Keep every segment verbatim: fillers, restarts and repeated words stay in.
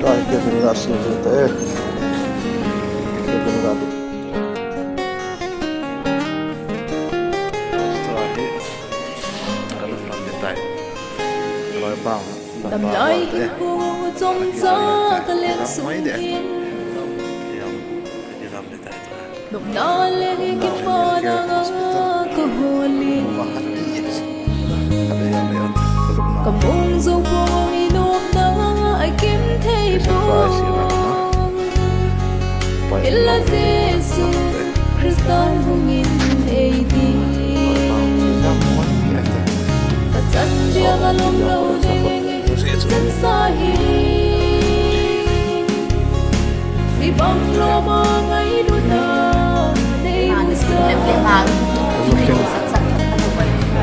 Ai, kevin la sin ta e. Kevin la di. Restaurant hi. Kan lam di tai. Loi bang. Damlai hi khu chomcha ka leng sung hin. Nopna le kipana ka holin. Ka mong jou poi nopna a kim thei poi. Hinla Jesu Christan hungin ei din. Ka chan dia ka lom lou ding. Chan sa hi. Ibang loma ngailutna nei musa.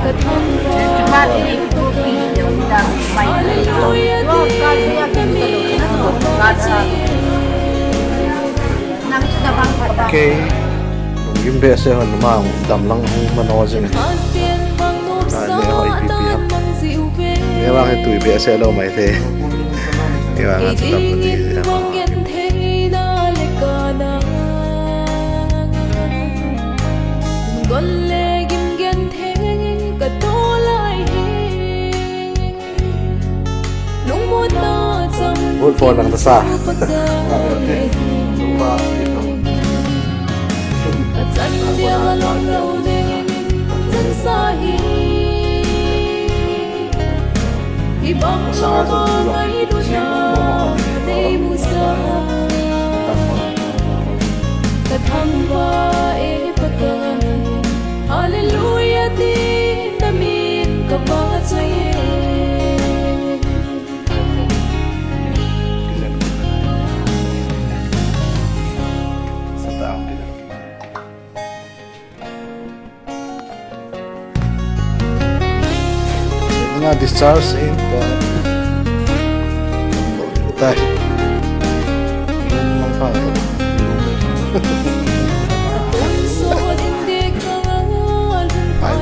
Ka thangvah e. Hallelujah, ti ka min ka pha che. Okay. Lunggim behseh hon, ama damlang hung mano jing. Ani ho ipi pi ham. Ni vang hi tui behseh lou mai thei. Ni vang hi tam ti. Good for lang ta sa. Ibang loma ngailutna nei musa. Ka thangvah e Pakai. Hallelujah, ti ka min ka pha che. Nga discharge in pa. Tai. Mang pa. Ai,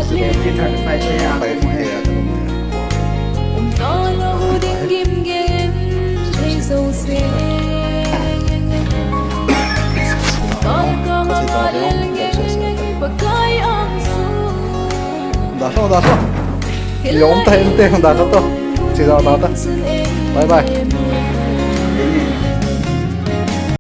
Dasho, dasho. Yom ta ente, dasho to. Chida ta ta. Bye bye.